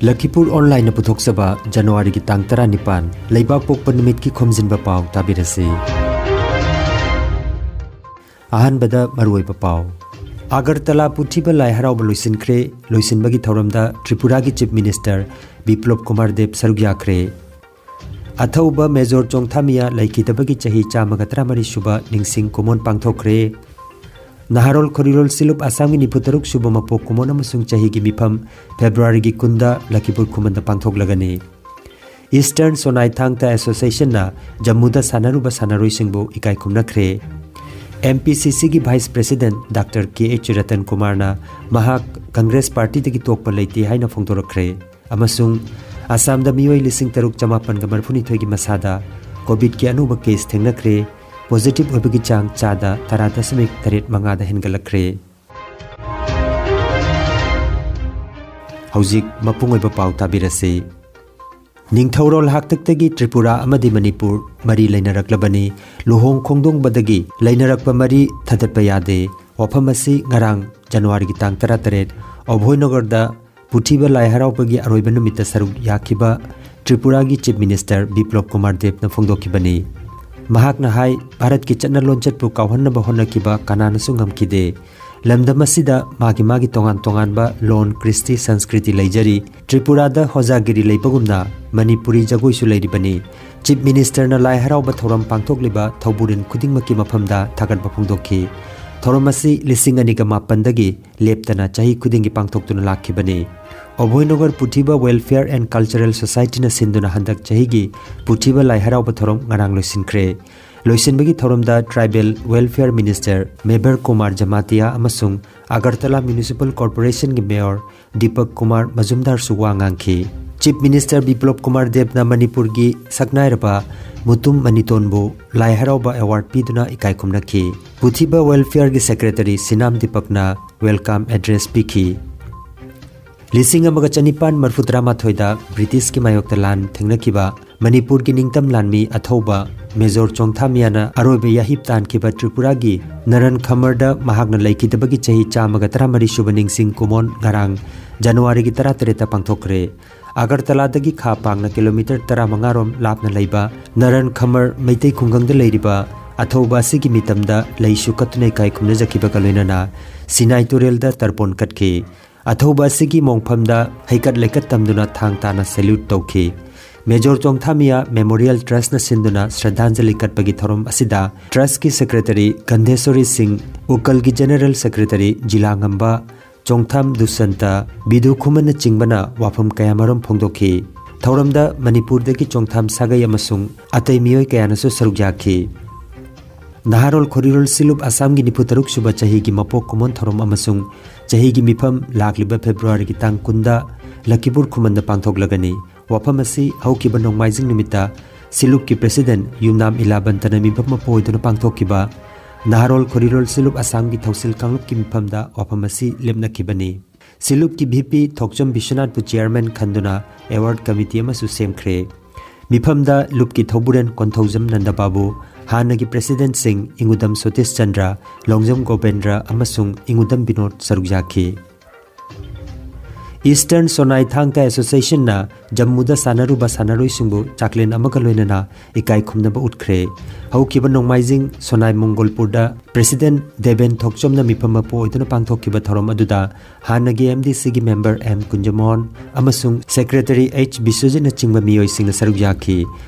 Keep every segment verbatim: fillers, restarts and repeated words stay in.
ꯂꯈꯤꯄꯨꯔ ꯑꯣꯟꯂꯥꯏꯟꯅ ꯄꯨꯊꯣꯛꯆꯕ ꯖꯅꯋꯥꯔꯤꯒꯤ ꯇꯥꯡ ꯇꯔꯥꯅꯤꯄꯥꯟ, ꯂꯩꯕꯥꯛ ꯄꯣꯛꯄ ꯅꯨꯃꯤꯠꯀꯤ ꯈꯣꯝꯖꯤꯟꯕ ꯄꯥꯎ ꯇꯥꯕꯤꯔꯁꯤ꯫ ꯑꯍꯥꯟꯕꯗ ꯃꯔꯨꯑꯣꯏꯕ ꯄꯥꯎ꯫ ꯑꯒꯔꯇꯂꯥ ꯄꯨꯊꯤꯕ ꯂꯥꯏ ꯍꯔꯥꯎꯕ ꯂꯣꯏꯁꯤꯟꯈ꯭ꯔꯦ꯫ ꯂꯣꯏꯁꯤꯟꯕꯒꯤ ꯊꯧꯔꯝꯗ ꯇ꯭ꯔꯤꯄꯨꯔꯥꯒꯤ ꯆꯤꯐ ꯃꯤꯅꯤꯁꯇꯔ ꯕꯤꯄ꯭ꯂꯕ ꯀꯨꯃꯥꯔ ꯗꯦꯕ ꯁꯔꯨꯛ ꯌꯥꯈ꯭ꯔꯦ꯫ ꯑꯊꯧꯕ ꯃꯦꯖꯣꯔ ꯆꯣꯡꯊꯥꯃꯤꯌꯥ ꯂꯩꯈꯤꯗꯕꯒꯤ ꯆꯍꯤ ꯆꯥꯝꯃꯒ ꯇꯔꯥꯃꯔꯤ ꯁꯨꯕ ꯅꯤꯡꯁꯤꯡ ꯀꯨꯃꯣꯟ ꯄꯥꯡꯊꯣꯛꯈ꯭ꯔꯦ꯫ ꯅꯍꯥꯔꯣꯜ ꯈꯣꯔꯤꯔꯣꯜ ꯁꯤꯂꯨꯞ ꯑꯁꯥꯝꯒꯤ ꯅꯤꯐꯨ ꯇꯔꯨꯛ ꯁꯨꯕ ꯃꯄꯣꯛ ꯀꯨꯃꯣꯟ ꯑꯃꯁꯨꯡ ꯆꯍꯤꯒꯤ ꯃꯤꯐꯝ ꯐꯦꯕ꯭ꯔꯨꯋꯥꯔꯤꯒꯤ ꯀꯨꯟꯗ ꯂꯈꯤꯄꯨꯔ ꯈꯨꯃꯟꯗ ꯄꯥꯡꯊꯣꯛꯂꯒꯅꯤ꯫ ꯏꯁꯇꯔꯟ ꯁꯣꯅꯥꯏ ꯊꯥꯡꯇꯥ ꯑꯦꯁꯣꯁꯤꯌꯦꯁꯟꯅ ꯖꯝꯃꯨꯗ ꯁꯥꯟꯅꯔꯨꯕ ꯁꯥꯟꯅꯔꯣꯏꯁꯤꯡꯕꯨ ꯏꯀꯥꯏ ꯈꯨꯝꯅꯈ꯭ꯔꯦ꯫ ꯑꯦꯝ ꯄꯤ ꯁꯤ ꯁꯤꯒꯤ ꯚꯥꯏꯁ ꯄ꯭ꯔꯦꯁꯤꯗꯦꯟꯠ ꯗꯥꯛꯇꯔ ꯀꯦ ꯑꯩꯆ ꯔꯇꯟ ꯀꯨꯃꯥꯔꯅ ꯃꯍꯥꯛ ꯀꯪꯒ꯭ꯔꯦꯁ ꯄꯥꯔꯇꯤꯗꯒꯤ ꯇꯣꯛꯄ ꯂꯩꯇꯦ ꯍꯥꯏꯅ ꯐꯣꯡꯗꯣꯔꯛꯈ꯭ꯔꯦ꯫ ꯑꯃꯁꯨꯡ ꯑꯁꯥꯝꯗ ꯃꯤꯑꯣꯏ ꯂꯤꯁꯤꯡ ꯇꯔꯨꯛ ꯆꯃꯥꯄꯟꯒ ꯃꯔꯤꯐꯨꯅꯤꯊꯣꯏꯒꯤ ꯃꯁꯥꯗ ꯀꯣꯚꯤꯗꯀꯤ ꯑꯅꯧꯕ ꯀꯦꯁ ꯊꯦꯡꯅꯈ꯭ꯔꯦ꯫ ꯄꯣꯖꯤꯇꯤꯚ ꯑꯣꯏꯕꯒꯤ ꯆꯥꯡ ꯆꯥꯗ ꯇꯔꯥ ꯗꯁꯃꯤꯛ ꯇꯔꯦꯠ ꯃꯉꯥꯗ ꯍꯦꯟꯒꯠꯂꯛꯈ꯭ꯔꯦ꯫ ꯍꯧꯖꯤꯛ ꯃꯄꯨꯡ ꯑꯣꯏꯕ ꯄꯥꯎ ꯇꯥꯕꯤꯔꯁꯤ꯫ ꯅꯤꯡꯊꯧꯔꯣꯜ ꯍꯥꯛꯇꯛꯇꯒꯤ ꯇ꯭ꯔꯤꯄꯨꯔꯥ ꯑꯃꯗꯤ ꯃꯅꯤꯄꯨꯔ ꯃꯔꯤ ꯂꯩꯅꯔꯛꯂꯕꯅꯤ꯫ ꯂꯨꯍꯣꯡ ꯈꯣꯡꯗꯣꯡꯕꯗꯒꯤ ꯂꯩꯅꯔꯛꯄ ꯃꯔꯤ ꯊꯗꯠꯄ ꯌꯥꯗꯦ꯫ ꯋꯥꯐꯝ ꯑꯁꯤ ꯉꯔꯥꯡ ꯖꯅꯋꯥꯔꯤꯒꯤ ꯇꯥꯡ ꯇꯔꯥꯇꯔꯦꯠ, ꯑꯚꯣꯏꯅꯒꯔꯗ ꯄꯨꯊꯤꯕ ꯂꯥꯏ ꯍꯔꯥꯎꯕꯒꯤ ꯑꯔꯣꯏꯕ ꯅꯨꯃꯤꯠꯇ ꯁꯔꯨꯛ ꯌꯥꯈꯤꯕ ꯇ꯭ꯔꯤꯄꯨꯔꯥꯒꯤ ꯆꯤꯐ ꯃꯤꯅꯤꯁꯇꯔ ꯕꯤꯄ꯭ꯂꯕ ꯀꯨꯃꯥꯔ ꯗꯦꯕꯅ ꯐꯣꯡꯗꯣꯛꯈꯤꯕꯅꯤ꯫ ꯃꯍꯥꯛꯅ ꯍꯥꯏ, ꯚꯥꯔꯠꯀꯤ ꯆꯠꯅ ꯂꯣꯟꯆꯠꯄꯨ ꯀꯥꯎꯍꯟꯅꯕ ꯍꯣꯠꯅꯈꯤꯕ ꯀꯅꯥꯅꯁꯨ ꯉꯝꯈꯤꯗꯦ꯫ ꯂꯝꯗꯝ ꯑꯁꯤꯗ ꯃꯥꯒꯤ ꯃꯥꯒꯤ ꯇꯣꯉꯥꯟ ꯇꯣꯉꯥꯟꯕ ꯂꯣꯟ, ꯀ꯭ꯔꯤꯁꯇꯤ ꯁꯪꯁꯀ꯭ꯔꯤꯇꯤ ꯂꯩꯖꯔꯤ꯫ ꯇ꯭ꯔꯤꯄꯨꯔꯥꯗ ꯍꯣꯖꯥꯒꯤꯔꯤ ꯂꯩꯕꯒꯨꯝꯅ ꯃꯅꯤꯄꯨꯔꯤ ꯖꯒꯣꯏꯁꯨ ꯂꯩꯔꯤꯕꯅꯤ꯫ ꯆꯤꯐ ꯃꯤꯅꯤꯁꯇꯔꯅ ꯂꯥꯏ ꯍꯔꯥꯎꯕ ꯊꯧꯔꯝ ꯄꯥꯡꯊꯣꯛꯂꯤꯕ ꯊꯧꯕꯨꯔꯦꯟ ꯈꯨꯗꯤꯡꯃꯛꯀꯤ ꯃꯐꯝꯗ ꯊꯥꯒꯠꯄ ꯐꯣꯡꯗꯣꯛꯈꯤ꯫ ꯊꯧꯔꯝ ꯑꯁꯤ ꯂꯤꯁꯤꯡ ꯑꯅꯤꯒ ꯃꯥꯄꯟꯗꯒꯤ ꯂꯦꯞꯇꯅ ꯆꯍꯤ ꯈꯨꯗꯤꯡꯒꯤ ꯄꯥꯡꯊꯣꯛꯇꯨꯅ ꯂꯥꯛꯈꯤꯕꯅꯤ꯫ ꯑꯣꯚꯣꯏꯅꯣꯒꯔ ꯄꯨꯊꯤꯕ ꯋꯦꯜꯐꯤꯌꯔ ꯑꯦꯟ ꯀꯜꯆꯔꯦꯜ ꯁꯣꯁꯥꯏꯇꯤꯅ ꯁꯤꯟꯗꯨꯅ ꯍꯟꯗꯛ ꯆꯍꯤꯒꯤ ꯄꯨꯊꯤꯕ ꯂꯥꯏ ꯍꯔꯥꯎꯕ ꯊꯧꯔꯝ ꯉꯔꯥꯡ ꯂꯣꯏꯁꯤꯟꯈ꯭ꯔꯦ꯫ ꯂꯣꯏꯁꯤꯟꯕꯒꯤ ꯊꯧꯔꯝꯗ ꯇ꯭ꯔꯥꯏꯕꯦꯜ ꯋꯦꯜꯐꯤꯌꯔ ꯃꯤꯅꯤꯁꯇꯔ ꯃꯦꯕꯔ ꯀꯨꯃꯥꯔ ꯖꯃꯥꯇꯤꯌꯥ ꯑꯃꯁꯨꯡ ꯑꯒꯔꯇꯂꯥ ꯃ꯭ꯌꯨꯅꯤꯁꯤꯄꯥꯜ ꯀꯣꯔꯄꯣꯔꯦꯁꯟꯒꯤ ꯃꯦꯌꯔ ꯗꯤꯄꯛ ꯀꯨꯃꯥꯔ ꯃꯖꯨꯝꯗꯥꯔꯁꯨ ꯋꯥ ꯉꯥꯡꯈꯤ꯫ ꯆꯤꯐ ꯃꯤꯅꯤꯁꯇꯔ ꯕꯤꯄ꯭ꯂꯕ ꯀꯨꯃꯥꯔ ꯗꯦꯕꯅ ꯃꯅꯤꯄꯨꯔꯒꯤ ꯁꯛꯅꯥꯏꯔꯕ ꯃꯨꯇꯨꯝ ꯃꯅꯤꯇꯣꯟꯕꯨ ꯂꯥꯏ ꯍꯔꯥꯎꯕ ꯑꯦꯋꯥꯔꯗ ꯄꯤꯗꯨꯅ ꯏꯀꯥꯏ ꯈꯨꯝꯅꯈꯤ꯫ ꯄꯨꯊꯤꯕ ꯋꯦꯜꯐꯤꯌꯔꯒꯤ ꯁꯦꯀ꯭ꯔꯦꯇꯔꯤ ꯁꯤꯅꯥꯝ ꯗꯤꯄꯛꯅ ꯋꯦꯜꯀꯝ ꯑꯦꯗ꯭ꯔꯦꯁ ꯄꯤꯈꯤ꯫ ꯂꯤꯁꯤꯡ ꯑꯃꯒ ꯆꯅꯤꯄꯥꯟ ꯃꯔꯤꯐꯨ ꯇꯔꯥꯃꯥꯊꯣꯏꯗ ꯕ꯭ꯔꯤꯇꯤꯁꯀꯤ ꯃꯥꯌꯣꯛꯇ ꯂꯥꯟ ꯊꯦꯡꯅꯈꯤꯕ ꯃꯅꯤꯄꯨꯔꯒꯤ ꯅꯤꯡꯇꯝ ꯂꯥꯟꯃꯤ ꯑꯊꯧꯕ ꯃꯦꯖꯣꯔ ꯆꯣꯡꯊꯥꯃꯤꯌꯥꯅ ꯑꯔꯣꯏꯕ ꯌꯥꯍꯤꯞ ꯇꯥꯟꯈꯤꯕ ꯇ꯭ꯔꯤꯄꯨꯔꯥꯒꯤ ꯅꯔꯟ ꯈꯃꯔꯗ ꯃꯍꯥꯛꯅ ꯂꯩꯈꯤꯗꯕꯒꯤ ꯆꯍꯤ ꯆꯥꯝꯃꯒ ꯇꯔꯥꯃꯔꯤ ꯁꯨꯕ ꯅꯤꯡꯁꯤꯡ ꯀꯨꯃꯣꯟ ꯉꯔꯥꯡ ꯖꯅꯋꯥꯔꯤꯒꯤ ꯇꯔꯥꯇꯔꯦꯠꯇ ꯄꯥꯡꯊꯣꯛꯈ꯭ꯔꯦ꯫ ꯑꯒꯔꯇꯂꯥꯗꯒꯤ ꯈꯥ ꯄꯥꯡꯅ ꯀꯤꯂꯣꯃꯤꯇꯔ ꯇꯔꯥꯃꯉꯥ ꯔꯣꯝ ꯂꯥꯞꯅ ꯂꯩꯕ ꯅꯔꯟ ꯈꯃꯔ ꯃꯩꯇꯩ ꯈꯨꯡꯒꯪꯗ ꯂꯩꯔꯤꯕ ꯑꯊꯧꯕ ꯑꯁꯤꯒꯤ ꯃꯤꯇꯝꯗ ꯂꯩꯁꯨ ꯀꯠꯇꯨꯅ ꯏꯀꯥꯏ ꯈꯨꯝꯅꯖꯈꯤꯕꯒ ꯂꯣꯏꯅꯅ ꯁꯤꯅꯥꯏ ꯇꯨꯔꯦꯜꯗ ꯇꯔꯄꯣꯟ ꯀꯠꯈꯤ꯫ ꯑꯊꯧꯕ ꯑꯁꯤꯒꯤ ꯃꯣꯡꯐꯝꯗ ꯍꯩꯀꯠ ꯂꯩꯀꯠ ꯇꯝꯗꯨꯅ ꯊꯥꯡ ꯇꯥꯅ salute ꯇꯧꯈꯤ꯫ ꯃꯦꯖꯣꯔ ꯆꯣꯡꯊꯥꯃꯤꯌꯥ Memorial Trustꯅ ꯁꯤꯟꯗꯨꯅ ꯁ꯭ꯔꯗꯥꯟꯖꯂꯤ ꯀꯠꯄꯒꯤ ꯊꯧꯔꯝ ꯑꯁꯤꯗ Trustꯀꯤ Secretary ꯒꯟꯙꯦꯁꯣꯔꯤ ꯁꯤꯡ, ꯎꯀꯜꯒꯤ General Secretary ꯖꯤꯂꯥꯉꯝꯕ, ꯆꯣꯡꯊꯥꯝ ꯗꯨꯁꯟꯇ, ꯕꯤꯗꯨ ꯈꯨꯃꯟꯅꯆꯤꯡꯕꯅ ꯋꯥꯐꯝ ꯀꯌꯥꯃꯔꯨꯝ ꯐꯣꯡꯗꯣꯛꯈꯤ꯫ ꯊꯧꯔꯝꯗ ꯃꯅꯤꯄꯨꯔꯗꯒꯤ ꯆꯣꯡꯊꯥꯝ ꯁꯥꯒꯩ ꯑꯃꯁꯨꯡ ꯑꯇꯩ ꯃꯤꯑꯣꯏ ꯀꯌꯥꯅꯁꯨ ꯁꯔꯨꯛ ꯌꯥꯈꯤ꯫ ꯅꯍꯥꯔꯣꯜ ꯈꯣꯔꯤꯔꯣꯜ ꯁꯤꯂꯨꯞ ꯑꯁꯥꯝꯒꯤ ꯅꯤꯐꯨ ꯇꯔꯨꯛ ꯁꯨꯕ ꯆꯍꯤꯒꯤ ꯃꯄꯣꯛ ꯀꯨꯝꯑꯣꯟ ꯊꯧꯔꯝ ꯑꯃꯁꯨꯡ ꯆꯍꯤꯒꯤ ꯃꯤꯐꯝ ꯂꯥꯛꯂꯤꯕ Februaryꯒꯤ ꯇꯥꯡ ꯀꯨꯟꯗ ꯂꯈꯤꯄꯨꯔ ꯈꯨꯃꯟꯗ ꯄꯥꯡꯊꯣꯛꯂꯒꯅꯤ꯫ ꯋꯥꯐꯝ ꯑꯁꯤ ꯍꯧꯈꯤꯕ ꯅꯣꯡꯃꯥꯏꯖꯤꯡ ꯅꯨꯃꯤꯠꯇ ꯁꯤꯂꯨꯞꯀꯤ President ꯌꯨꯝꯅꯥꯝ ꯏꯂꯥꯕꯟꯇꯅ ꯃꯤꯐꯝ ꯃꯄꯨ ꯑꯣꯏꯗꯨꯅ ꯄꯥꯡꯊꯣꯛꯈꯤꯕ ꯅꯍꯥꯔꯣꯜ ꯈꯣꯔꯤꯔꯣꯜ ꯁꯤꯂꯨꯞ ꯑꯁꯥꯝꯒꯤ ꯊꯧꯁꯤꯜ ꯀꯥꯡꯂꯨꯞꯀꯤ ꯃꯤꯐꯝꯗ ꯋꯥꯐꯝ ꯑꯁꯤ ꯂꯦꯞꯅꯈꯤꯕꯅꯤ꯫ ꯁꯤꯂꯨꯞꯀꯤ VP ꯊꯣꯛꯆꯝ ꯕꯤꯁ꯭ꯋꯅꯥꯊꯄꯨ Chairman ꯈꯟꯗꯨꯅ Award Committee ꯑꯃꯁꯨ ꯁꯦꯝꯈ꯭ꯔꯦ꯫ ꯃꯤꯐꯝꯗ ꯂꯨꯞꯀꯤ ꯊꯧꯕꯨꯔꯦꯟ ꯀꯣꯟꯊꯧꯖꯝ ꯅꯟꯗꯕꯥꯕꯨ, ꯍꯥꯟꯅꯒꯤ Presidentꯁꯤꯡ ꯏꯉꯨꯗꯝ ꯁꯣꯇꯤꯁ ꯆꯟꯗ꯭ꯔ, ꯂꯣꯡꯖꯝ ꯒꯣꯕꯦꯟꯗ꯭ꯔ ꯑꯃꯁꯨꯡ ꯏꯉꯨꯗꯝ ꯕꯤꯅꯣꯗ ꯁꯔꯨꯛ ꯌꯥꯈꯤ꯫ Eastern Sonai Thangka Associationꯅ ꯖꯝꯃꯨꯗ ꯁꯥꯟꯅꯔꯨꯕ ꯁꯥꯟꯅꯔꯣꯏꯁꯤꯡꯕꯨ ꯆꯥꯛꯂꯦꯟ ꯑꯃꯒ ꯂꯣꯏꯅꯅ ꯏꯀꯥꯏ ꯈꯨꯝꯅꯕ ꯎꯠꯈ꯭ꯔꯦ꯫ ꯍꯧꯈꯤꯕ ꯅꯣꯡꯃꯥꯏꯖꯤꯡ ꯁꯣꯅꯥꯏ ꯃꯣꯡꯒꯣꯜꯄꯨꯔꯗ President ꯗꯦꯕꯦꯟ ꯊꯣꯛꯆꯝꯅ ꯃꯤꯐꯝ ꯃꯄꯨ ꯑꯣꯏꯗꯨꯅ ꯄꯥꯡꯊꯣꯛꯈꯤꯕ ꯊꯧꯔꯝ ꯑꯗꯨꯗ ꯍꯥꯟꯅꯒꯤ MDCꯒꯤ member ꯑꯦꯝ ꯀꯨꯟꯖꯃꯣꯍꯟ ꯑꯃꯁꯨꯡ Secretary ꯑꯩꯆ ꯕꯤꯁ꯭ꯋꯖꯤꯠꯅꯆꯤꯡꯕ ꯃꯤꯑꯣꯏꯁꯤꯡꯅ ꯁꯔꯨꯛ ꯌꯥꯈꯤ꯫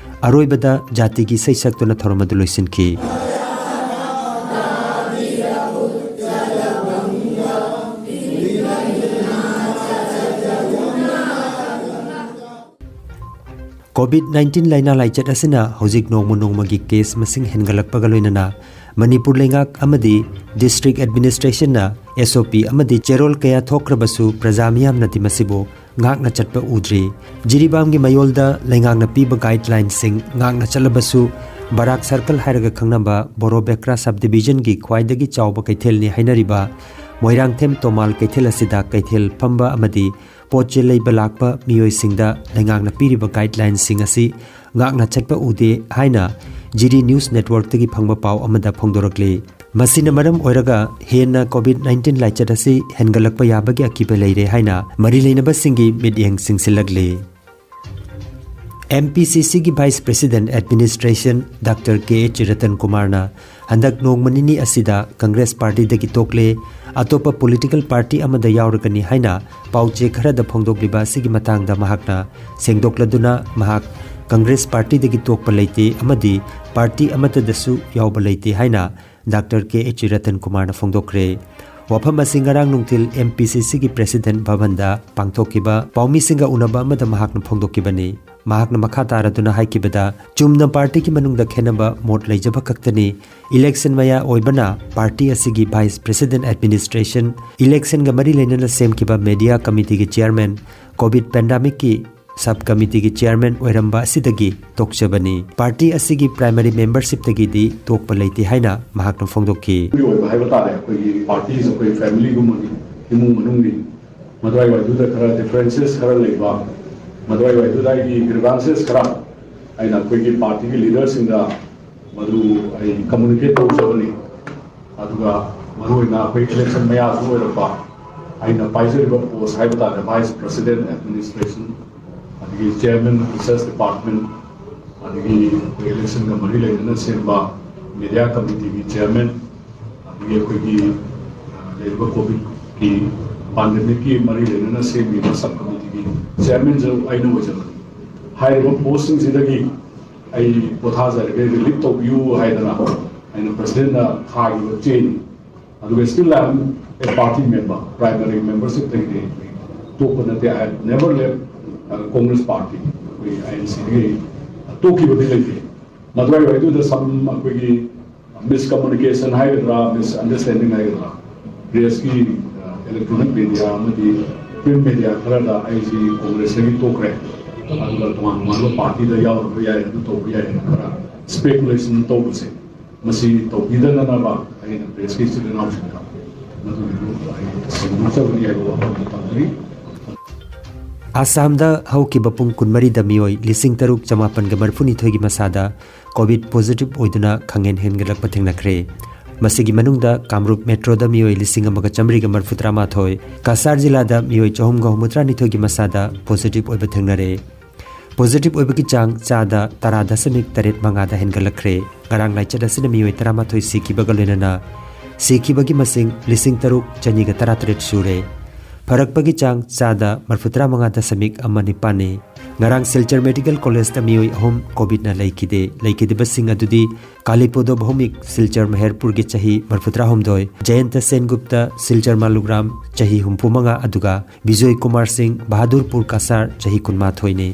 ꯑꯔꯣꯏꯕꯗ ꯖꯥꯇꯤꯒꯤ ꯏꯁꯩ ꯁꯛꯇꯨꯅ ꯊꯧꯔꯝ ꯑꯗꯨ ꯂꯣꯏꯁꯤꯟꯈꯤ꯫ COVID nineteen ꯂꯥꯏꯅꯥ ꯂꯥꯏꯆꯠ ꯑꯁꯤꯅ ꯍꯧꯖꯤꯛ ꯅꯣꯡꯃ ꯅꯣꯡꯃꯒꯤ case ꯃꯁꯤꯡ ꯍꯦꯟꯒꯠꯂꯛꯄꯒ ꯂꯣꯏꯅꯅ ꯃꯅꯤꯄꯨꯔ ꯂꯩꯉꯥꯛ ꯑꯃꯗꯤ District Administrationꯅ SOP ꯑꯃꯗꯤ ꯆꯦꯔꯣꯜ ꯀꯌꯥ ꯊꯣꯛꯈ꯭ꯔꯕꯁꯨ ꯄ꯭ꯔꯖꯥ ꯃꯤꯌꯥꯝꯅꯗꯤ ꯃꯁꯤꯕꯨ ꯉꯥꯛꯅ ꯆꯠꯄ ꯎꯗ꯭ꯔꯤ꯫ ꯖꯤꯔꯤꯕꯥꯝꯒꯤ ꯃꯌꯣꯜꯗ ꯂꯩꯉꯥꯛꯅ ꯄꯤꯕ guidelineꯁꯤꯡ ꯉꯥꯛꯅ ꯆꯠꯂꯕꯁꯨ ꯕꯔꯥꯛ circle ꯍꯥꯏꯔꯒ ꯈꯪꯅꯕ ꯕꯣꯔꯣ ꯕꯦꯀ꯭ꯔꯥ subdivisionꯒꯤ ꯈ꯭ꯋꯥꯏꯗꯒꯤ ꯆꯥꯎꯕ ꯀꯩꯊꯦꯜꯅꯤ ꯍꯥꯏꯅꯔꯤꯕ ꯃꯣꯏꯔꯥꯡꯊꯦꯝ ꯇꯣꯃꯥꯜ ꯀꯩꯊꯦꯜ ꯑꯁꯤꯗ ꯀꯩꯊꯦꯜ ꯐꯝꯕ ꯑꯃꯗꯤ ꯄꯣꯠ ꯆꯩ ꯂꯩꯕ ꯂꯥꯛꯄ ꯃꯤꯑꯣꯏꯁꯤꯡꯗ ꯂꯩꯉꯥꯛꯅ ꯄꯤꯔꯤꯕ guidelineꯁꯤꯡ ꯑꯁꯤ ꯉꯥꯛꯅ ꯆꯠꯄ ꯎꯗꯦ ꯍꯥꯏꯅ ꯖꯤꯔꯤ ꯅ꯭ꯌꯨꯁ ꯅꯦꯠꯋꯔꯛꯇꯒꯤ ꯐꯪꯕ ꯄꯥꯎ ꯑꯃꯗ ꯐꯣꯡꯗꯣꯔꯛꯂꯤ꯫ ꯃꯁꯤꯅ ꯃꯔꯝ ꯑꯣꯏꯔꯒ ꯍꯦꯟꯅ ꯀꯣꯚꯤꯗ ꯅꯥꯏꯟꯇꯤꯟ ꯂꯥꯏꯆꯠ ꯑꯁꯤ ꯍꯦꯟꯒꯠꯂꯛꯄ ꯌꯥꯕꯒꯤ ꯑꯀꯤꯕ ꯂꯩꯔꯦ ꯍꯥꯏꯅ ꯃꯔꯤ ꯂꯩꯅꯕꯁꯤꯡꯒꯤ ꯃꯤꯠꯌꯦꯡ ꯆꯤꯡꯁꯤꯜꯂꯛꯂꯤ꯫ ꯑꯦꯝ ꯄꯤ ꯁꯤ ꯁꯤꯒꯤ ꯚꯥꯏꯁ ꯄ꯭ꯔꯦꯁꯤꯗꯦꯟꯠ ꯑꯦꯗꯃꯤꯅꯤꯁꯇ꯭ꯔꯦꯁꯟ ꯗꯥꯛꯇꯔ ꯀꯦ ꯑꯦꯆ ꯔꯇꯟ ꯀꯨꯃꯥꯔꯅ ꯍꯟꯗꯛ ꯅꯣꯡꯃ ꯅꯤꯅꯤ ꯑꯁꯤꯗ ꯀꯪꯒ꯭ꯔꯦꯁ ꯄꯥꯔꯇꯤꯗꯒꯤ ꯇꯣꯛꯂꯦ, ꯑꯇꯣꯞꯄ ꯄꯣꯂꯤꯇꯤꯀꯦꯜ ꯄꯥꯔꯇꯤ ꯑꯃꯗ ꯌꯥꯎꯔꯒꯅꯤ ꯍꯥꯏꯅ ꯄꯥꯎꯆꯦ ꯈꯔꯗ ꯐꯣꯡꯗꯣꯛꯂꯤꯕ ꯑꯁꯤꯒꯤ ꯃꯇꯥꯡꯗ ꯃꯍꯥꯛꯅ ꯁꯦꯡꯗꯣꯛꯂꯗꯨꯅ, ꯃꯍꯥꯛ ꯀꯪꯒ꯭ꯔꯦꯁ ꯄꯥꯔꯇꯤꯗꯒꯤ ꯇꯣꯛꯄ ꯂꯩꯇꯦ ꯑꯃꯗꯤ ꯄꯥꯔꯇꯤ ꯑꯃꯠꯇꯗꯁꯨ ꯌꯥꯎꯕ ꯂꯩꯇꯦ ꯍꯥꯏꯅ ꯗꯥꯛꯇꯔ ꯀꯦ ꯑꯦꯆ ꯔꯇꯟ ꯀꯨꯃꯥꯔꯅ ꯐꯣꯡꯗꯣꯛꯈ꯭ꯔꯦ꯫ ꯋꯥꯐꯝ ꯑꯁꯤ ꯉꯔꯥꯡ ꯅꯨꯡꯊꯤꯜ ꯑꯦꯝ ꯄꯤ ꯁꯤ ꯁꯤꯒꯤ ꯄ꯭ꯔꯦꯁꯤꯗꯦꯟꯠ ꯚꯕꯟꯗ ꯄꯥꯡꯊꯣꯛꯈꯤꯕ ꯄꯥꯎꯃꯤꯁꯤꯡꯒ ꯎꯅꯕ ꯑꯃꯗ ꯃꯍꯥꯛꯅ ꯐꯣꯡꯗꯣꯛꯈꯤꯕꯅꯤ꯫ ꯃꯍꯥꯛꯅ ꯃꯈꯥ ꯇꯥꯔꯗꯨꯅ ꯍꯥꯏꯈꯤꯕꯗ, ꯆꯨꯝꯅ ꯄꯥꯔꯇꯤꯒꯤ ꯃꯅꯨꯡꯗ ꯈꯦꯟꯅꯕ ꯃꯣꯠ ꯂꯩꯖꯕ ꯈꯛꯇꯅꯤ꯫ ꯏꯂꯦꯛꯁꯟ ꯃꯌꯥ ꯑꯣꯏꯕꯅ ꯄꯥꯔꯇꯤ ꯑꯁꯤꯒꯤ ꯚꯥꯏꯁ ꯄ꯭ꯔꯦꯁꯤꯗꯦꯟꯠ ꯑꯦꯗꯃꯤꯅꯤꯁꯇ꯭ꯔꯦꯁꯟ, ꯏꯂꯦꯛꯁꯟꯒ ꯃꯔꯤ ꯂꯩꯅꯅ ꯁꯦꯝꯈꯤꯕ ꯃꯦꯗꯤꯌꯥ ꯀꯃꯤꯇꯤꯒꯤ ꯆꯤꯌꯔꯃꯦꯟ, ꯀꯣꯚꯤꯗ ꯄꯦꯟꯗꯥꯃꯤꯛꯀꯤ ꯁꯕ ꯀꯃꯤꯇꯤꯒꯤ ꯆꯤꯌꯔꯃꯦꯟ ꯑꯣꯏꯔꯝꯕ ꯑꯁꯤꯗꯒꯤ ꯇꯣꯛꯆꯕꯅꯤ꯫ ꯄꯥꯔꯇꯤ ꯑꯁꯤꯒꯤ ꯄ꯭ꯔꯥꯏꯃꯔꯤ ꯃꯦꯝꯕꯔꯁꯤꯞꯇꯒꯤꯗꯤ ꯇꯣꯛꯄ ꯂꯩꯇꯦ ꯍꯥꯏꯅ ꯃꯍꯥꯛꯅ ꯐꯣꯡꯗꯣꯛꯈꯤ꯫ ꯑꯣꯏꯕ ꯍꯥꯏꯕ ꯇꯥꯔꯦ, ꯑꯩꯈꯣꯏꯒꯤ ꯄꯥꯔꯇꯤꯁꯦ ꯑꯩꯈꯣꯏ ꯐꯦꯃꯤꯂꯤꯒꯨꯝꯕꯅꯤ, ꯏꯃꯨꯡ ꯃꯅꯨꯡꯅꯤ꯫ ꯃꯗꯨꯋꯥꯏꯋꯥꯏꯗꯨꯗ ꯈꯔ ꯗꯤꯐ꯭ꯔꯦꯟꯁꯦꯁ ꯈꯔ ꯂꯩꯕ, ꯃꯗꯨꯋꯥꯏꯋꯥꯏꯗꯨꯗ ꯑꯩꯒꯤ ꯒ꯭ꯔꯤꯚꯥꯟꯁꯦꯁ ꯈꯔ ꯑꯩꯅ ꯑꯩꯈꯣꯏꯒꯤ ꯄꯥꯔꯇꯤꯒꯤ ꯂꯤꯗꯔꯁꯤꯡꯗ ꯃꯗꯨ ꯑꯩ ꯀꯝꯃꯨꯅꯤꯀꯦꯠ ꯇꯧꯖꯕꯅꯤ꯫ ꯑꯗꯨꯒ ꯃꯔꯨꯑꯣꯏꯅ ꯑꯩꯈꯣꯏ ꯏꯂꯦꯛꯁꯟ ꯃꯌꯥꯁꯨ ꯑꯣꯏꯔꯛꯄ, ꯑꯩꯅ ꯄꯥꯏꯖꯔꯤꯕ ꯄꯣꯁ ꯍꯥꯏꯕ ꯇꯥꯔꯦ, ꯚꯥꯏꯁ ꯄ꯭ꯔꯦꯁꯤꯗꯦꯟꯠ ꯑꯦꯗꯃꯤꯅꯤꯁꯇ꯭ꯔꯦꯁꯟ, ꯑꯗꯒꯤ ꯆꯤꯌꯔꯃꯦꯟ ꯔꯤꯁꯔꯁ ꯗꯤꯄꯥꯔꯠꯃꯦꯟ, ꯑꯗꯒꯤ ꯑꯩꯈꯣꯏ ꯏꯂꯦꯛꯁꯟꯒ ꯃꯔꯤ ꯂꯩꯅꯅ ꯁꯦꯝꯕ ꯃꯦꯗꯤꯌꯥ ꯀꯃꯤꯇꯤꯒꯤ ꯆꯤꯌꯔꯃꯦꯟ, ꯑꯗꯒꯤ ꯑꯩꯈꯣꯏꯒꯤ, ꯑ, ꯂꯩꯔꯤꯕ ꯀꯣꯚꯤꯗꯀꯤ ꯄꯥꯟꯗꯦꯃꯤꯛꯀꯤ ꯃꯔꯤ ꯂꯩꯅꯅ ꯁꯦꯝꯃꯤꯕ ꯁꯕ ꯀꯃꯤꯇꯤꯒꯤ ꯆꯤꯌꯔꯃꯦꯟꯁꯨ ꯑꯩꯅ ꯑꯣꯏꯖꯕꯅꯤ꯫ ꯍꯥꯏꯔꯤꯕ ꯄꯣꯁꯁꯤꯡꯁꯤꯗꯒꯤ ꯑꯩ ꯄꯣꯊꯥꯖꯔꯒꯦ, ꯔꯤꯂꯤꯐ ꯇꯧꯕꯤꯌꯨ ꯍꯥꯏꯗꯅ ꯑꯩꯅ ꯄ꯭ꯔꯦꯁꯤꯗꯦꯟꯠꯅ ꯊꯥꯈꯤꯕ ꯆꯦꯅꯤ꯫ ꯑꯗꯨꯒ still I am a party member, primary membershipꯇꯒꯤꯗꯤ ꯇꯣꯛꯄ ꯅꯠꯇꯦ꯫ I have never left, uh, Congress party꯫ ꯑꯩꯈꯣꯏ ꯑꯥꯏ ꯑꯦꯟ ꯁꯤꯗꯒꯤ ꯇꯣꯛꯈꯤꯕꯗꯤ ꯂꯩꯇꯦ꯫ ꯃꯗꯨꯋꯥꯏꯋꯥꯏꯗꯨꯗ some ꯑꯩꯈꯣꯏꯒꯤ ꯃꯤꯁꯀꯝꯃꯨꯅꯤꯀꯦꯁꯟ ꯍꯥꯏꯒꯗ꯭ꯔꯥ, ꯃꯤꯁꯑꯟꯗꯔꯁ꯭ꯇꯦꯟꯗꯤꯡ ꯍꯥꯏꯒꯗ꯭ꯔꯥ, ꯄ꯭ꯔꯦꯁꯀꯤ, ꯑ, ꯏꯂꯦꯛꯇ꯭ꯔꯣꯅꯤꯛ ꯃꯦꯗꯤꯌꯥ ꯑꯃꯗꯤ ꯄ꯭ꯔꯤꯟꯠ ꯃꯦꯗꯤꯌꯥ ꯈꯔꯗ ꯑꯩꯁꯤ ꯀꯣꯡꯒ꯭ꯔꯦꯁꯇꯒꯤ ꯇꯣꯛꯈ꯭ꯔꯦ, ꯑꯗꯨꯒ ꯇꯣꯉꯥꯟ ꯇꯣꯉꯥꯟꯕ ꯄꯥꯔꯇꯤꯗ ꯌꯥꯎꯔꯨꯕ ꯌꯥꯏ, ꯑꯗꯨ ꯇꯧꯕ ꯌꯥꯏ ꯍꯥꯏꯅ ꯈꯔ ꯏꯁꯄꯦꯀꯨꯂꯦꯁꯟ ꯇꯧꯕꯁꯦ, ꯃꯁꯤ ꯇꯧꯕꯤꯗꯅꯅꯕ ꯑꯩꯅ ꯄ꯭ꯔꯦꯁꯀꯤ ꯏꯆꯤꯜ ꯏꯅꯥꯎꯁꯤꯡꯗ ꯃꯗꯨꯒꯤꯗꯨ ꯑꯩ ꯁꯦꯡꯗꯣꯛꯆꯕꯅꯤ ꯍꯥꯏꯕ ꯋꯥꯐꯝꯗꯨ ꯊꯝꯖꯔꯤ꯫ ꯑꯁꯥꯝꯗ ꯍꯧꯈꯤꯕ ꯄꯨꯡ ꯀꯨꯟꯃꯔꯤꯗ ꯃꯤꯑꯣꯏ ꯂꯤꯁꯤꯡ ꯇꯔꯨꯛ ꯆꯃꯥꯄꯟꯒ ꯃꯔꯤꯐꯨꯅꯤꯊꯣꯏꯒꯤ ꯃꯁꯥꯗ ꯀꯣꯚꯤꯗ ꯄꯣꯖꯤꯇꯤꯚ ꯑꯣꯏꯗꯨꯅ ꯈꯪꯍꯦꯟ ꯍꯦꯟꯒꯠꯂꯛꯄ ꯊꯦꯡꯅꯈ꯭ꯔꯦ꯫ ꯃꯁꯤꯒꯤ ꯃꯅꯨꯡꯗ ꯀꯥꯃꯔꯨꯞ ꯃꯦꯇ꯭ꯔꯣꯗ ꯃꯤꯑꯣꯏ ꯂꯤꯁꯤꯡ ꯑꯃꯒ ꯆꯥꯃꯔꯤꯒ ꯃꯔꯤꯐꯨꯇꯔꯥ ꯃꯥꯊꯣꯏ, ꯀꯁꯥꯔ ꯖꯤꯂꯥꯗ ꯃꯤꯑꯣꯏ ꯆꯍꯨꯝꯒ ꯍꯨꯝꯐꯨꯇꯔꯥꯅꯤꯊꯣꯏꯒꯤ ꯃꯁꯥꯗ ꯄꯣꯖꯤꯇꯤꯚ ꯑꯣꯏꯕ ꯊꯦꯡꯅꯔꯦ꯫ ꯄꯣꯖꯤꯇꯤꯚ ꯑꯣꯏꯕꯒꯤ ꯆꯥꯡ ꯆꯥꯗ ꯇꯔꯥ ꯗꯁꯃꯤꯛ ꯇꯔꯦꯠ ꯃꯉꯥꯗ ꯍꯦꯟꯒꯠꯂꯛꯈ꯭ꯔꯦ꯫ ꯉꯔꯥꯡ ꯂꯥꯏꯆꯠ ꯑꯁꯤꯅ ꯃꯤꯑꯣꯏ ꯇꯔꯥꯃꯥꯊꯣꯏ ꯁꯤꯈꯤꯕꯒ ꯂꯣꯏꯅꯅ ꯁꯤꯈꯤꯕꯒꯤ ꯃꯁꯤꯡ ꯂꯤꯁꯤꯡ ꯇꯔꯨꯛ ꯆꯅꯤꯒ ꯇꯔꯥꯇꯔꯦꯠ ꯁꯨꯔꯦ꯫ ꯐꯔꯛꯄꯒꯤ ꯆꯥꯡ ꯆꯥꯗ ꯃꯔꯤꯐꯨꯇꯔꯥ ꯃꯉꯥ ꯗꯁꯃꯤꯛ ꯑꯃ ꯅꯤꯄꯥꯟꯅꯤ꯫ ꯉꯔꯥꯡ ꯁꯤꯜꯆꯔ ꯃꯦꯗꯤꯀꯦꯜ ꯀꯣꯂꯦꯖꯇ ꯃꯤꯑꯣꯏ ꯑꯍꯨꯝ ꯀꯣꯚꯤꯗꯅ ꯂꯩꯈꯤꯗꯦ꯫ ꯂꯩꯈꯤꯗꯕꯁꯤꯡ ꯑꯗꯨꯗꯤ ꯀꯥꯂꯤꯄꯣꯗꯣ ꯚꯧꯃꯤꯛ, ꯁꯤꯜꯆꯔ ꯃꯍꯦꯔꯄꯨꯔꯒꯤ, ꯆꯍꯤ ꯃꯔꯤꯐꯨꯇꯔꯥꯍꯨꯝꯗꯣꯏ, ꯖꯌꯟꯇ ꯁꯦꯟꯒꯨꯞꯇ, ꯁꯤꯜꯆꯔ ꯃꯥꯂꯨꯒ꯭ꯔꯥꯝ, ꯆꯍꯤ ꯍꯨꯝꯐꯨꯃꯉꯥ, ꯑꯗꯨꯒ ꯕꯤꯖꯣꯏ ꯀꯨꯃꯥꯔ ꯁꯤꯡ, ꯕꯍꯥꯗꯨꯔꯄꯨꯔ ꯀꯁꯥꯔ, ꯆꯍꯤ ꯀꯨꯟꯃꯥꯊꯣꯏꯅꯤ꯫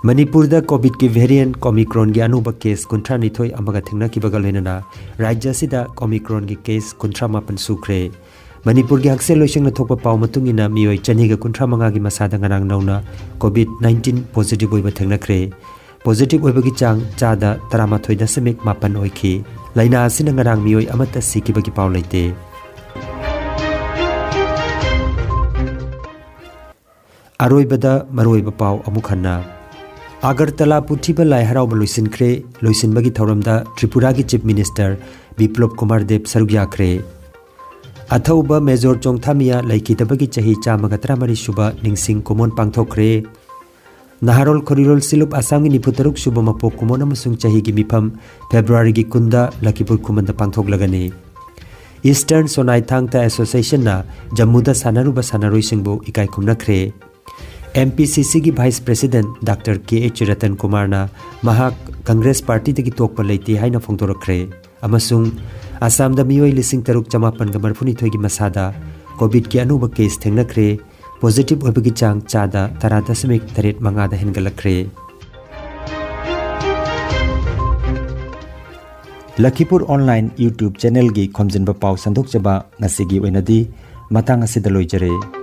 ꯃꯅꯤꯄꯨꯔꯗ ꯀꯣꯚꯤꯗꯀꯤ ꯚꯦꯔꯤꯌꯦꯟꯠ ꯑꯣꯃꯤꯀ꯭ꯔꯣꯟꯒꯤ ꯑꯅꯧꯕ ꯀꯦꯁ ꯀꯨꯟꯊ꯭ꯔꯥꯅꯤꯊꯣꯏ ꯑꯃꯒ ꯊꯦꯡꯅꯈꯤꯕꯒ ꯂꯣꯏꯅꯅ ꯔꯥꯖ꯭ꯌ ꯑꯁꯤꯗ ꯑꯣꯃꯤꯀ꯭ꯔꯣꯟꯒꯤ ꯀꯦꯁ ꯀꯨꯟꯊ꯭ꯔꯥ ꯃꯥꯄꯟ ꯁꯨꯈ꯭ꯔꯦ꯫ ꯃꯅꯤꯄꯨꯔꯒꯤ ꯍꯛꯁꯦꯜ ꯂꯣꯏꯁꯪꯅ ꯊꯣꯛꯄ ꯄꯥꯎ ꯃꯇꯨꯡ ꯏꯟꯅ ꯃꯤꯑꯣꯏ ꯆꯅꯤꯒ ꯀꯨꯟꯊ꯭ꯔꯥ ꯃꯉꯥꯒꯤ ꯃꯁꯥꯗ ꯉꯔꯥꯡ ꯅꯧꯅ ꯀꯣꯚꯤꯗ ꯅꯥꯏꯟꯇꯤꯟ ꯄꯣꯖꯤꯇꯤꯚ ꯑꯣꯏꯕ ꯊꯦꯡꯅꯈ꯭ꯔꯦ꯫ ꯄꯣꯖꯤꯇꯤꯚ ꯑꯣꯏꯕꯒꯤ ꯆꯥꯡ ꯆꯥꯗ ꯇꯔꯥꯃꯥꯊꯣꯏ ꯗꯁꯃꯤꯛ ꯃꯥꯄꯟ ꯑꯣꯏꯈꯤ꯫ ꯂꯥꯏꯅꯥ ꯑꯁꯤꯅ ꯉꯔꯥꯡ ꯃꯤꯑꯣꯏ ꯑꯃꯠꯇ ꯁꯤꯈꯤꯕꯒꯤ ꯄꯥꯎ ꯂꯩꯇꯦ꯫ ꯑꯔꯣꯏꯕꯗ ꯃꯔꯨꯑꯣꯏꯕ ꯄꯥꯎ ꯑꯃꯨꯛ ꯍꯟꯅ꯫ ꯑꯒꯔꯇꯂꯥ ꯄꯨꯊꯤꯕ ꯂꯥꯏ ꯍꯔꯥꯎꯕ ꯂꯣꯏꯁꯤꯟꯈ꯭ꯔꯦ꯫ ꯂꯣꯏꯁꯤꯟꯕꯒꯤ ꯊꯧꯔꯝꯗ ꯇ꯭ꯔꯤꯄꯨꯔꯥꯒꯤ ꯆꯤꯐ ꯃꯤꯅꯤꯁꯇꯔ ꯕꯤꯄ꯭ꯂꯣꯕ ꯀꯨꯃꯥꯔ ꯗꯦꯕ ꯁꯔꯨꯛ ꯌꯥꯈ꯭ꯔꯦ꯫ ꯑꯊꯧꯕ ꯃꯦꯖꯣꯔ ꯆꯣꯡꯊꯥꯃꯤꯌꯥ ꯂꯩꯈꯤꯗꯕꯒꯤ ꯆꯍꯤ ꯆꯥꯝꯃꯒ ꯇꯔꯥꯃꯔꯤ ꯁꯨꯕ ꯅꯤꯡꯁꯤꯡ ꯀꯨꯃꯣꯟ ꯄꯥꯡꯊꯣꯛꯈ꯭ꯔꯦ꯫ ꯅꯍꯥꯔꯣꯜ ꯈꯣꯔꯤꯔꯣꯜ ꯁꯤꯂꯨꯞ ꯑꯁꯥꯝꯒꯤ ꯅꯤꯐꯨꯇꯔꯨꯛ ꯁꯨꯕ ꯃꯄꯣꯛ ꯀꯨꯃꯣꯟ ꯑꯃꯁꯨꯡ ꯆꯍꯤꯒꯤ ꯃꯤꯐꯝ ꯐꯦꯕ꯭ꯔꯨꯋꯥꯔꯤꯒꯤ ꯀꯨꯟꯗ ꯂꯈꯤꯄꯨꯔ ꯈꯨꯃꯟꯗ ꯄꯥꯡꯊꯣꯛꯂꯒꯅꯤ꯫ ꯏꯁꯇꯔꯟ ꯁꯣꯅꯥꯏ ꯊꯥꯡ ꯇꯥ ꯑꯦꯁꯣꯁꯤꯌꯦꯁꯟꯅ ꯖꯝꯃꯨꯗ ꯁꯥꯟꯅꯔꯨꯕ ꯁꯥꯟꯅꯔꯣꯏꯁꯤꯡꯕꯨ ꯏꯀꯥꯏ ꯈꯨꯝꯅꯈ꯭ꯔꯦ꯫ ꯑꯦꯝ ꯄꯤ ꯁꯤ ꯁꯤꯒꯤ ꯚꯥꯏꯁ ꯄ꯭ꯔꯦꯁꯤꯗꯦꯟꯠ ꯗꯥꯛꯇꯔ ꯀꯦ ꯑꯩꯆ ꯔꯇꯟ ꯀꯨꯃꯥꯔꯅ ꯃꯍꯥꯛ ꯀꯪꯒ꯭ꯔꯦꯁ ꯄꯥꯔꯇꯤꯗꯒꯤ ꯇꯣꯛꯄ ꯂꯩꯇꯦ ꯍꯥꯏꯅ ꯐꯣꯡꯗꯣꯔꯛꯈ꯭ꯔꯦ꯫ ꯑꯃꯁꯨꯡ ꯑꯁꯥꯝꯗ ꯃꯤꯑꯣꯏ ꯂꯤꯁꯤꯡ ꯇꯔꯨꯛ ꯆꯃꯥꯄꯟꯒ ꯃꯔꯤꯐꯨꯅꯤꯊꯣꯏꯒꯤ ꯃꯁꯥꯗ ꯀꯣꯚꯤꯗꯀꯤ ꯑꯅꯧꯕ ꯀꯦꯁ ꯊꯦꯡꯅꯈ꯭ꯔꯦ꯫ ꯄꯣꯖꯤꯇꯤꯚ ꯑꯣꯏꯕꯒꯤ ꯆꯥꯡ ꯆꯥꯗ ꯇꯔꯥ ꯗꯁꯃꯤꯛ ꯇꯔꯦꯠ ꯃꯉꯥꯗ ꯍꯦꯟꯒꯠꯂꯛꯈ꯭ꯔꯦ꯫ ꯂꯈꯤꯄꯨꯔ ꯑꯣꯟꯂꯥꯏꯟ YouTube ꯆꯦꯅꯦꯜꯒꯤ ꯈꯣꯝꯖꯤꯟꯕ ꯄꯥꯎ ꯁꯟꯗꯣꯛꯆꯕ ꯉꯁꯤꯒꯤ ꯑꯣꯏꯅꯗꯤ ꯃꯇꯥꯡ ꯑꯁꯤꯗ ꯂꯣꯏꯖꯔꯦ꯫